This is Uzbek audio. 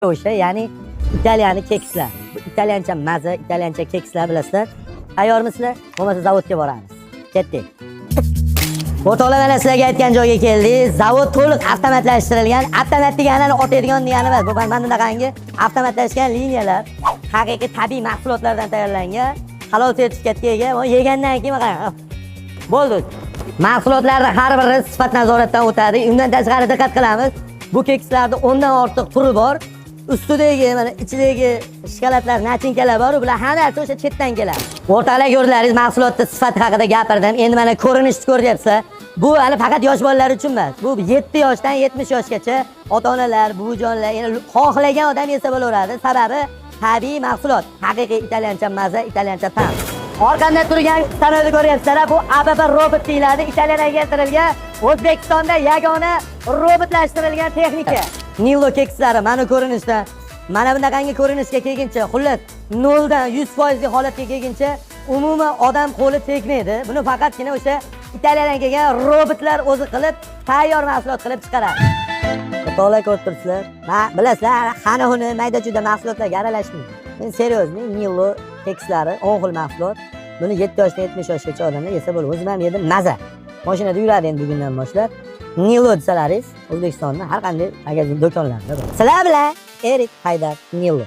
O'sha, ya'ni italiyani kekslar. Bu italyancha maza, italyancha kekslar, bilasizlar. Tayyormisizlar? Bo'lmasa zavodga boramiz. Ketdik. O'rtoqlar, mana sizlarga aytgan joyga keldik. Zavod to'liq avtomatlashtirilgan. Avtomat degani otadigan degani emas. Bu mana bunaqangi avtomatlashgan liniyalar, haqiqiy tabiiy mahsulotlardan tayyorlangan, halol sertifikatga ega. Va yegandan keyin qarang. Bo'ldi. Mahsulotlarni har biri sifat nazoratdan o'tadi. Undan tashqari diqqat qilamiz. Bu kekslarda 10 dan ortiq turi bor. Ustidagi, mana ichidagi shokoladlar, начинка lar bor, bular hammasi o'sha chetdan keladi. O'rtoqlar, ko'rdilaringiz, mahsulotni sifati haqida gapirdim. Endi mana ko'rinishni ko'ryapsizlar. Bu hali faqat yosh bolalar uchun emas. Bu 7 yoshdan 70 yoshgacha ota-onalar, buvijonlar, ya'ni xohlagan odam yesa bo'laveradi. Sababi tabiiy mahsulot, haqiqiy italyancha maza, italyancha ta'm. Orqamda turgan stanokni ko'ryapsizlar, bu ABB robot deyiladi. Italiyadan keltirilgan, O'zbekistonda yagona robotlashtirilgan texnika. Nilo kekslari mana ko'rinishda, mana bunaqangi ko'rinishga kelguncha, xullas, 0 dan 100% li holatga kelguncha umuman odam qo'li tegmaydi. Buni faqatgina o'sha Italiyadan kelgan robotlar o'zi qilib, tayyor mahsulot qilib chiqaradi. O'rtoqlar, ko'rib turibsizlar. Ma, bilasizlar, xani huni mayda chuyda mahsulotlarga aralashmayman. Men серьезный Nilo kekslari 10 xil mahsulot. Buni 7 yoshdan 70 yoshgacha odamlar yesa bo'ladi. O'zim ham yedim, maza. Mashinada yuradi endi bugundan boshlab. Nilo desalaringiz, O'zbekistonda har qanday magazin, do'konlarda bor. Sizlar bilan Erik Haydar Nilo.